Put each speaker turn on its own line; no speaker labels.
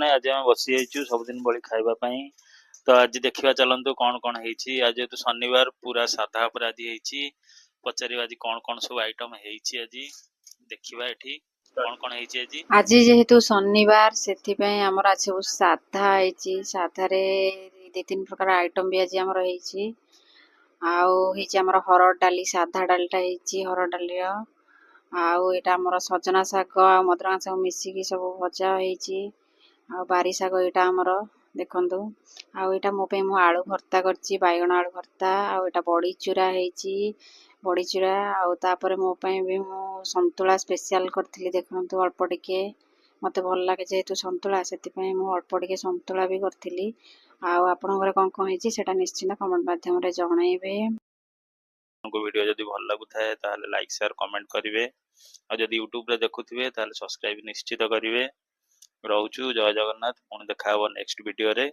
ଆଜି ଆମେ ବସି ଯାଇଛୁ ସବୁଦିନ ଭଳି ଖାଇବା ପାଇଁ। ତ ଆଜି ଦେଖିବା ଚାଲନ୍ତୁ କ'ଣ କ'ଣ ହେଇଛି। ଆଜି ଯେହେତୁ ଶନିବାର, ପୁରା ସାଧା ଉପରେ ଆଜି ହେଇଛି। ପଚାରିବା ଆଜି କ'ଣ କ'ଣ ସବୁ ଆଇଟମ୍ ହେଇଛି। ଆଜି ଦେଖିବା ଏଠି କ'ଣ କ'ଣ ହେଇଛି ଆଜି।
ଆଜି ଯେହେତୁ ଶନିବାର, ସେଥିପାଇଁ ଆମର ଆଜି ସବୁ ସାଧା ହେଇଛି। ସାଧାରେ 2 3 ପ୍ରକାର ଆଇଟମ୍ ବି ଆଜି ଆମର ହେଇଛି। ଆଉ ହେଇଛି ଆମର ହରଡ଼ ଡାଲି, ସାଧା ଡାଲିଟା ହେଇଛି ହରଡ଼ ଡାଲିର। ଆଉ ଏଇଟା ଆମର ସଜନା ଶାଗ ଆଉ ମଦରଙ୍ଗା ଶାଗ ମିଶିକି ସବୁ ଭଜା ହେଇଛି। ଆଉ ବାରି ଶାଗ ଏଇଟା ଆମର ଦେଖନ୍ତୁ। ଆଉ ଏଇଟା ମୋ ପାଇଁ ମୁଁ ଆଳୁ ଭର୍ତ୍ତା କରିଛି, ବାଇଗଣ ଆଳୁ ଭର୍ତ୍ତା। ଆଉ ଏଇଟା ବଡ଼ି ଚୁରା ହେଇଛି, ବଡ଼ି ଚୁରା। ଆଉ ତାପରେ ମୋ ପାଇଁ ବି ମୁଁ ସନ୍ତୁଳା ସ୍ପେଶିଆଲ କରିଥିଲି, ଦେଖନ୍ତୁ ଅଳ୍ପ ଟିକେ। ମୋତେ ଭଲ ଲାଗେ ଯେହେତୁ ସନ୍ତୁଳା, ସେଥିପାଇଁ ମୁଁ ଅଳ୍ପ ଟିକେ ସନ୍ତୁଳା ବି କରିଥିଲି। ଆଉ ଆପଣଙ୍କ ଘରେ କ'ଣ କ'ଣ ହେଇଛି, ସେଇଟା ନିଶ୍ଚିନ୍ତ କମେଣ୍ଟ ମାଧ୍ୟମରେ ଜଣାଇବେ।
ଆପଣଙ୍କୁ ଭିଡ଼ିଓ ଯଦି ଭଲ ଲାଗୁଥାଏ, ତାହେଲେ ଲାଇକ୍, ସେୟାର, କମେଣ୍ଟ କରିବେ। ଆଉ ଯଦି ୟୁଟ୍ୟୁବରେ ଦେଖୁଥିବେ, ତାହେଲେ ସବସ୍କ୍ରାଇବ ନିଶ୍ଚିତ କରିବେ। ରହୁଛୁ, ଜୟ ଜଗନ୍ନାଥ। ପୁଣି ଦେଖା ହେବ ନେକ୍ସଟ ଭିଡ଼ିଓରେ।